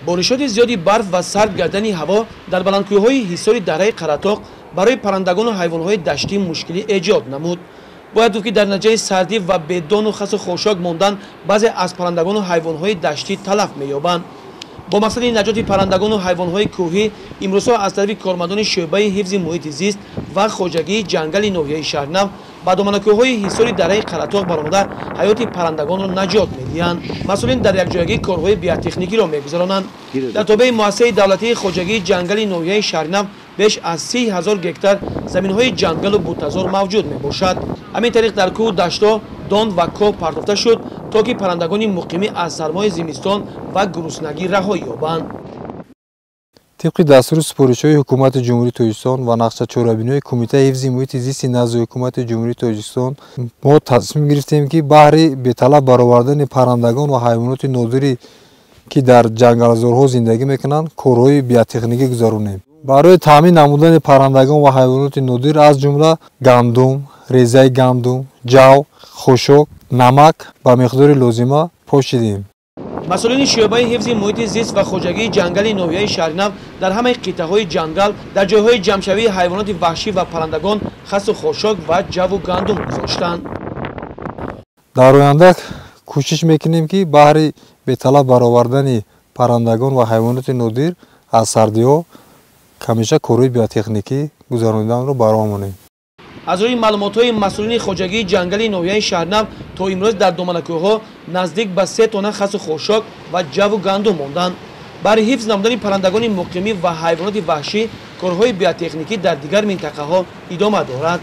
Боришоти зиёди барф ва сард гардани ҳаво дар баландкӯҳҳои ҳисори дараи Қаратоқ барои паррандагону ҳайвонҳои даштӣ мушкилӣ эҷод намуд. Бояд гуфт, ки дар натиҷаи сардӣ ва бедону хасу хошок мондан баъзе аз паррандагону ҳайвонҳои даштӣ талаф меёбанд. Бо мақсади наҷоти паррандагону ҳайвонҳои кӯҳӣ имрӯзҳо аз тарафи кормандони шӯъбаи ҳифзи муҳити зист ва хоҷагии ҷангали ноҳияи Шаҳрнав ба доманакӯҳҳои ҳисори дараи Қаратоқ баромада ҳаёти паррандагонро наҷот медиҳанд. Масъулин дар якҷоягӣ корҳои биотехникиро мегузаронанд. Дар тобеи муассисаи давлатии хоҷагии ҷангали ноҳияи Шаҳрнав беш аз 30 000 гектар заминҳои ҷангалу бутазор мавҷуд мебошад. Ҳамин тариқ дар кӯҳу даштҳо дон ва коҳ партофта шуд, то ки паррандагони муқимӣ аз сармои зимистон ва гуруснагӣ раҳоӣ ёбанд. Тибқи дастуру супоришҳои Ҳукумати Ҷумҳурии Тоҷикистон ва нақшачорабиниҳои Кумитаи ҳифзи муҳити зисти назди Ҳукумати Ҷумҳурии Тоҷикистон мо тасмим гирифтем, ки баҳри беталаф баровардани паррандагон ва ҳайвоноти нодире, ки дар ҷангалзорҳо зиндагӣ мекунанд, корҳои биотехникӣ гузаронем. Барои таъмин намудани паррандагон ва ҳайвоноти нодир, аз ҷумла гандум, резаи гандум, ҷав, хошок, намак ба миқдори лозима пошидем. Масъулини шӯъбаи ҳифзи муҳити зист ва хоҷагии ҷангали ноҳияи Шаҳринав дар ҳамаи қитъаҳои ҷангал, дар ҷойҳои ҷамъшавии ҳайвоноти ваҳшӣ ва паррандагон хасу хошок ва ҷаву гандум гузоштанд. Дар оянда кӯшиш мекунем, ки баҳри беталаф баровардани паррандагон ва ҳайвоноти нодир аз сардиҳо ҳамеша корҳои биотехникӣ гузарониданро ба роҳ монем. Аз рӯи маълумотҳои масъулини хоҷагии ҷангали ноҳияи Шаҳрнав, то имрӯз дар доманакӯҳҳо наздик ба 3 тонна хасу хошок ва ҷаву гандум монданд. Барои ҳифз намудани паррандагони муқимӣ ва ҳайвоноти ваҳшӣ корҳои биотехникӣ дар дигар минтақаҳо идома дорад.